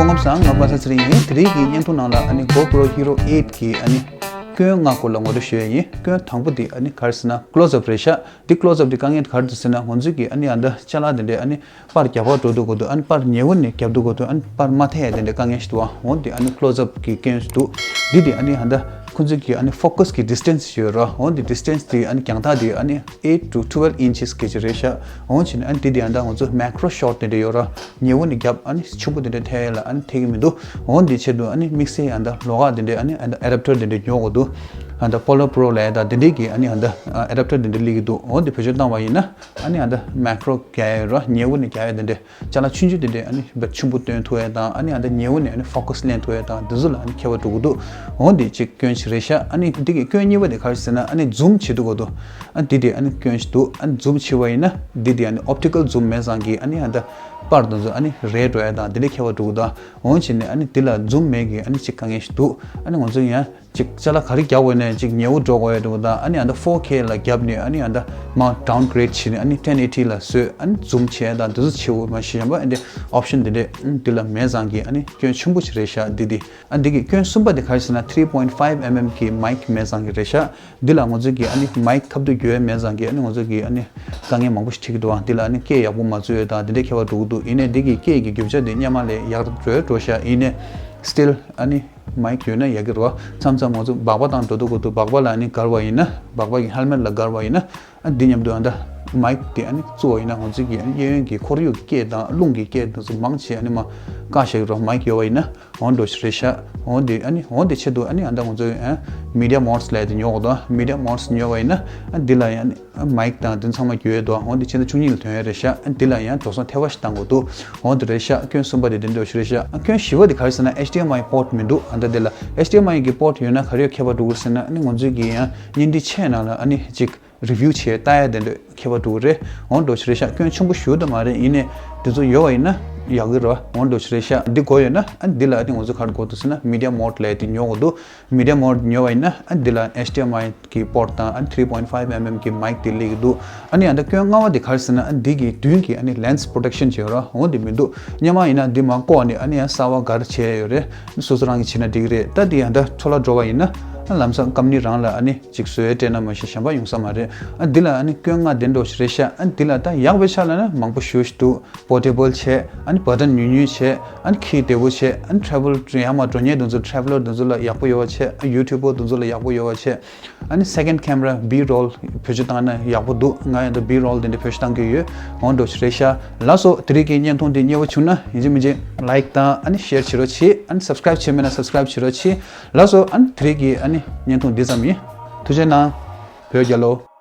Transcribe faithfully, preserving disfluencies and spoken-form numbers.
སྐུ་ཁམས་བཟང་། ང་པ་ས་ཚེ་རིང་ཡིན། དེ་རིང་གི་བརྙན་ཐུང་ནང་ལ་ཨ་ནི་GoPro Hero eight གི་ཨ་ནི་སྐྱོན་ལྔ་སྐོར་ལ་ངོ་སྤྲོད་ཞུ་ཡ་ཡིན། སྐྱོན་དང་པོ་དེ་ཨ་ནི་ག་རེ་ཟེར་ན་ཀློ་ཛབ་རེད་ཤག་འདི་ཀློ་ཛབ་འདི་དཀའ་ངལ་ག་རེ་འདུག་ཟེར་ན། ང་ཚོས་ཀྱི་ཨ་ནི་ཨ་ད་ཅ་ལག་དེ་འདྲས་ཨ་ནི་པར་རྒྱག་པར་འགྲོ་དུས་སྐབས་དུ་ཨ་ནི་པར་ཉེ་བོ་ནས་རྒྱབ་དུས་སྐབས་དུ་ཨ་ནི་པར་མ་ཐེ་ཡ་དེ་འདྲས་དཀའ་ངལ་ཞིག་འདུག་འོ་འདི་ཨ་ནི་ཀློ་ཛབ་ཀྱི་སྐྱོན་ཞིག་འདུག་འདི་དེ་ཨ་ནི་ཨ་ད་ཁོ་ཚོས་ཀྱི་ཨ་ནི་focus གི་distance ཡོད་ར། འོ་འདི་distance དེ་ཨ་ནི་རྒྱང་ཐག་དེ་ཨ་ནི eight to twelve inches གི་ཅིག་རེད་ཤག་འོ་བྱས་ནས་ཨ་ནི་འདི་དེ་ཨ་ད་ང་ཚོ་macro shot དེ་འདྲས་ཡོད་ར། ཉེ་བོ་ནས་རྒྱབ་ཨ་ནི་ཆུང་པོ་དེ་འདྲས་ཐེ་ཡ་ལ་ཨ་ནི་ཐེ་གི་མི་འདུག་འོ་འདི་ཆེད་དུ་ཨ་ནི་དམིགས་བསལ་ཨ་ད་ལོགས་ཀ་དེ་འདྲས་ཨ་ནི་ཨ་ད་adapter དེ་འདྲས་ཉོ་དགོས་འདུག་ཨ་ད་Polar Pro ལབ་ཡ་ད་དེ་འདྲས་ཀྱི་ཨ་ནི་ཨ་ད་adapter དེ་འདྲས་སླེབས་ཀྱི་འདུག་འོ་འདི་བེད་སྤྱོད་བཏང་བ་ཡིན་ན་ཨ་ནི་ཨ་ད་macro རྒྱག་ཡ་ཡོད་ར། ཉེ་བོ་ནས་རྒྱག་ཡ་དེ་འདྲས་ཅ་ལག་ཆུང་ཆུང་དེ་འདྲས་ཨ་ནི་བེད་ཆེན་པོ་སྟོན་ཐུབ་ཡ་དང་ཨ་ནི་ཨ་ད་ཉེ་བོ་ནས་ཨ་ནི་focus ལེན་ཐུབ་ཡ་དང་དེ་ཚོ་ལ་ཨ་ནི་ཁྱད་པར་འགྲོ་གི་འདུག་འོ་འདི་གཅིག་སྐྱོན་ཞིག་རེད་ཤག་ཨ་ནི་འདི་གི་སྐྱོན་གཉིས་པ་དེ་ག་རེ་ཟེར་ན་ཨ་ནི་zoom བྱེད་དུས་སྐབས་དུ་ཨ་འདི་དེ་ཨ་ནི་སྐྱོན་ཞིག་འདུག་ཨ་ནི་zoom བྱེད་པ་ཡིན་ན་འདི་དེ་ཨ་ནི་optical zoom མེད་ཙང་གི་ཨ་ནི་ཨ་ད་པར་དེ་ཚོ་ཨ་ནི་རལ་འགྲོ་ཡ་དང་དེ་འདྲས་ཁྱད་པར་འགྲོ་གི་འདུག་འོ་བྱས་ནས་ཨ་ནི་འདི་ལ་zoom མེད་གི་ཨ་ནི་གཅིག་དཀའ་ངལ་ཞིག་འདུག་ཨ་ནི་ང་ཚོ་ཡང་ཅིག་ཅ་ལག་ག་རེ་རྒྱག་དགོས་ནའི་ཅིག་ཉེ་བོ་འགྲོ་དགོས་ཡ་འདུག་ད། ཨ་ནི་ཨ་ད་four K ལ་རྒྱབ་ནས་ཨ་ནི་ཨ་ད་མར་downgrade བྱས་ནས་ཨ་ནི་ten eighty ལ་བཟོས་ཨ་ནི་zoom བྱས་ད་འདི་ཚོ་བྱེད་དགོས་མ་ཤེས་ཡང་པ་ཨ་འདི་option འདི་འདྲས་ཨ་འདི་ལ་མེད་ཙང་གི་ཨ་ནི་སྐྱོན་ཆེན་པོ་ཞིག་རེད་ཤག་འདི་འདི་ཨ་འདི་གི་སྐྱོན་གསུམ་པ་འདི་ག་རེ་ཟེར་ན་three point five mm གི་mic མེད་ཙང་གི་རེད་ཤག་འདི་ལ་ང་ཚོ་གི་ཨ་ནི་mic ཁ་བསྡུ་རྒྱུ་ཡ་མེད་ཙང་གི་ཨ་ནི་ང་ཚོ་གི་ཨ་ནི་དཀའ་ངལ་མང་པོ་ཞིག་འཕྲད་ཀྱི་འདུག་ཨ་འདི་ལ་ཨ་ནི་སྐད་ཡག་པོ་མ་ཚོས་ཡོད་ད་འདི་འདྲས་ཁྱད་པར་འགྲོ་གི་འདུག་ཡིན་ནའི་འདི་གི་སྐད་ཀྱི་རྒྱུ་ཆ་འདི་སྔོན་མ་ལས་ཡག་འགྲོ་འགྲོ་ཤག་ཡིན་ནའི་still ཨ་ནི་mic ཡོད་ན་ཡག་གི་རེད་བ། མཚམས་མཚམས་ང་ཚོ་སྦག་སྦག་བཏང་འགྲོ་དུས་སྐབས་དུ་སྦག་སྦག་ལ་ཨ་ནི་སྒར་བ་ཡིན་ན་སྦག་སྦག་གི་helmet ལ་སྒར་བ་ཡིན་ན་ཨ་འདི་མཉམ་དུ་ཨ་ད་mic དེ་ཨ་ནི་བཙུགས་པ་ཡིན་ན་ང་ཚོ་གི་ཨ་ནི་གཡས་གཡོན་གྱི་ཁོར་ཡུག་གི་སྐད་དང་རླུང་གི་སྐད་དེ་ཚོ་མང་ཆེ་ཨ་ནི་མར་བཀག་བཞག་གི་རེད་བ། mic ཡོད་པ་ཡིན་ན། འོ་འདྲ་ཞིག་རེད་ཤག་འོ་འདི་ཨ་ནི་འོ་འདི་ཆེད་དུ་ཨ་ནི་ཨ་ད་ང་ཚོ་ཨ་media mounts ལབ་དེ་ཉོ་དགོས་དོ། media mounts ཉོ་བ་ཡིན་ན་ཨ་འདི་ལ་ཡང་ཨ་mic དང་དེ་ཚང་མ་རྒྱུ་ཡོད་དོ། འོ་འདི་ཆེད་དུ་ཆུང་ཉིད་ལ་ཐོན་ཡོད་རེད་ཤག་ཨ་འདི་ལ་ཡང་འགྲོ་སོང་ཐེ་བ་ཞིག་བཏང་དགོས་འདུག་འོ་འདི་རེད་ཤག་སྐྱོན་གསུམ་པ་དེ་འདི་འདྲ་ཞིག་རེད་ཤག་ཨ་སྐྱོན་བཞི་པ་དེ་ག་རེ་ཟེར་ན་H D M I port མི་འདུག་ཨ་ད་འདི་ལ་H D M I གི་port ཡོད་ན་ག་རེ་ཡོད་ཁྱད་པར་འགྲོ་གི་རེད་ཟེར་ན་ཨ་ནི་ང་ཚོའི་གི་ཡང་བརྙན་འཕྲིན་ཆས་ནང་ལ་ཨ་ནི་ཅིག review བྱས་ལྟ་ཡ་དེ་འདྲ་ཁྱད་པར་འགྲོ་གི་རེད། འོ་འདྲ་ཞིག་རེད་ཤག་སྐྱོན་ཆེན་པོ་ཞུ་དུ་མ་རེད། ཡིན་ནའི་འདི་ཚོ་ཡོད་པ་ཡིན་ན་ཡག་གི་རེད་བ། འོ་འདྲ་ཞིག་རེད་ཤག་འདི་དགོས་ཡོད་ན་ཨ་འདི་ལ་ཨ་ནི་ང་ཚོ་ག་རེ་དགོས་འདུག་ཟེར་ན་media mount ལབ་དེ་ཉོ་དགོས་འདུག media mount ཉོ་བ་ཡིན་ན་ཨ་འདི་ལ་H D M I གི་port དང་ཨ་three point five mm གི་mic དེ་སླེབས་ཀྱི་འདུག་ཨ་ནི་ཨ་ད་སྐྱོན་ལྔ་པ་དེ་ག་རེ་ཟེར་ན་ཨ་འདི་གི་མདུན་གྱི་ཨ་ནི་lens protection བྱས་ར་འོ་འདི་མི་འདུག་སྔོན་མ་ཡིན་ན་འདི་མར་བཀོག་ནས་ཨ་ནི་ཡང་གསར་པ་སྒར་བྱས་ཡོད་རེད། སོ་སོ་རང་གིས་བྱས་ན་འགྲིག་གི་རེད། ད་འདི་ཡང་ད་འཕྲོ་བརླག་འགྲོ་བ་ཡིན་ན་ཨ་ལམ་སང་company རང་ལ་ཨ་ནི་ཅིག་བཟོས་སྤྲད་ན་མ་གཞི་གཞན་པ་ཡོང་ས་མ་རེད། ཨ་འདི་ལ་ཨ་ནི་སྐྱོན་ལྔ་དེ་འདྲ་ཞིག་རེད་ཤག་ཨ་འདི་ལ་ད་ཡག་པའི་ཆ་ལ་ན་མང་པོ་ཞེ་པོ་ཞིག་འདུག portable བྱས་ཨ་ནི་button ཉུང་ཉུང་བྱས་ཨ་ནི་key བདེ་པོ་བྱས་ཨ་ནི་travel ཡར་མར་འགྲོ་མཁན་དེ་ཚོ་traveler དེ་ཚོ་ལ་ཡག་པོ་ཡོད་པ་བྱས་ཨ་YouTuber དེ་ཚོ་ལ་ཡག་པོ་ཡོད་པ་བྱས། ཨ་ནི་second camera B roll བེད་སྤྱོད་བཏང་ན་ཡག་པོ་འདུག་ང་ཡང་ད་B roll དེ་འདྲ་བེད་སྤྱོད་བཏང་གི་ཡོད། འོ་འདྲ་ཞིག་རེད་ཤག་ལགས་སོ། དེ་རིང་གི་བརྙན་ཐུང་འདི་མཉེས་པོ་བྱུང་ན་ཡིན་གཅིག་མིན་གཅིག་like དང་ཨ་ནི་share བྱེད་རོགས་གྱིས། ཨ་ནི་subscribe བྱས་མེད་ན་subscribe བྱེད་རོགས་གྱིས། ལགས་སོ། ཨ་ནི་དེ་རིང་གི་ཨ་ནི་བརྙན་ཐུང་འདི་ཙམ་ཡིན། ཐུགས་རྗེ་གནང་། བོད་རྒྱལ་ལོ།